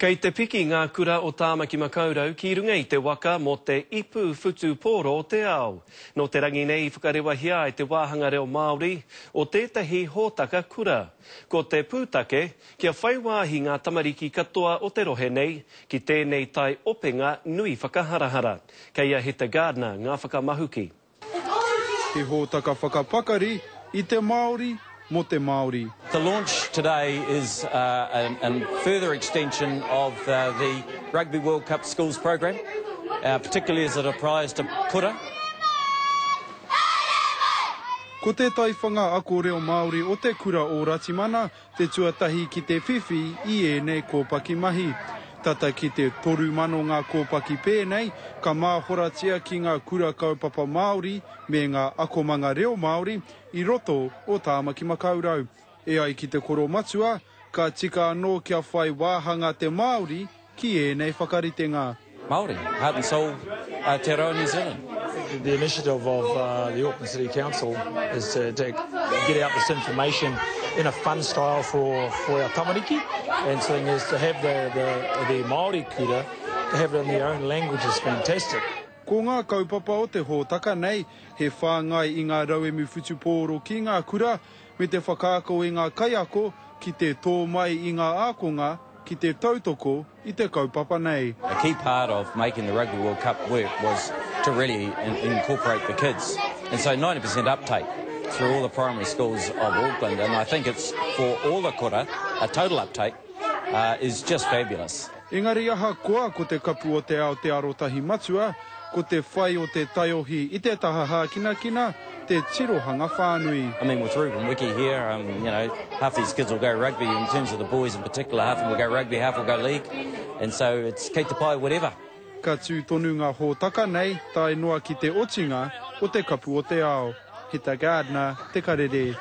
Kei te piki ngā kura o Tāmaki Makaurau ki runga i te waka mō te Ipu Whutupōro o te Ao. Nō te rangi nei i whakarewahia ai te wāhanga reo Māori o tētahi hōtaka kura. Ko te pūtake, kia whai wāhi ngā tamariki katoa o te rohe nei ki tēnei tai openga nui whakaharahara. Kei a Heta Gardner ngā whakamahuki. He hōtaka whakapakari i te Māori mō te Māori. The launch today is a further extension of the Rugby World Cup Schools programme, particularly as it applies to kura. Ko te taiwhanga ako reo Māori o Te Kura o Ratimana te tuatahi ki te whiwhi i ēnei kōpaki mahi. Tata ki te 3,000 ngā kōpaki pēnei ka māhoratia ki ngā kura kaupapa Māori me ngā akomanga reo Māori i roto o Tāmaki Makaurau. E ai ki te koromatua, ka tika anō kia whai wāhanga te Māori ki ēnei whakaritenga. Māori, heart and soul Aotearoa New Zealand. The initiative of uh, the Auckland City Council is to, to get out this information in a fun style for, for our tamariki. And so thing is to have the, the, the Māori kura, to have it in their own language is fantastic. Ko ngā kaupapa o te hōtaka nei, he whāngai i ngā rauemi whutupōro ki ngā kura, me te whakaako i ngā kaiako ki te tō mai i ngā ākonga ki te tautoko i te kaupapa nei. A key part of making the Rugby World Cup work was to really incorporate the kids. And so 90% uptake through all the primary schools of Auckland, and I think it's for all the kura, a total uptake uh, is just fabulous. Engari ahakoa ko te kapu o te ao te arotahi matua, ko te whai o te taiohi i te taha hākinakina, te tirohanga whānui. I mean, with Ruben Wiki here, um, you know, half these kids will go rugby, in terms of the boys in particular, half of them will go rugby, half will go league, and so it's kei te pai whatever. Ka tū tonu ngā hōtaka nei tae noa ki te otinga o te Kapu o te Ao. Heta Gardner, Te Karere.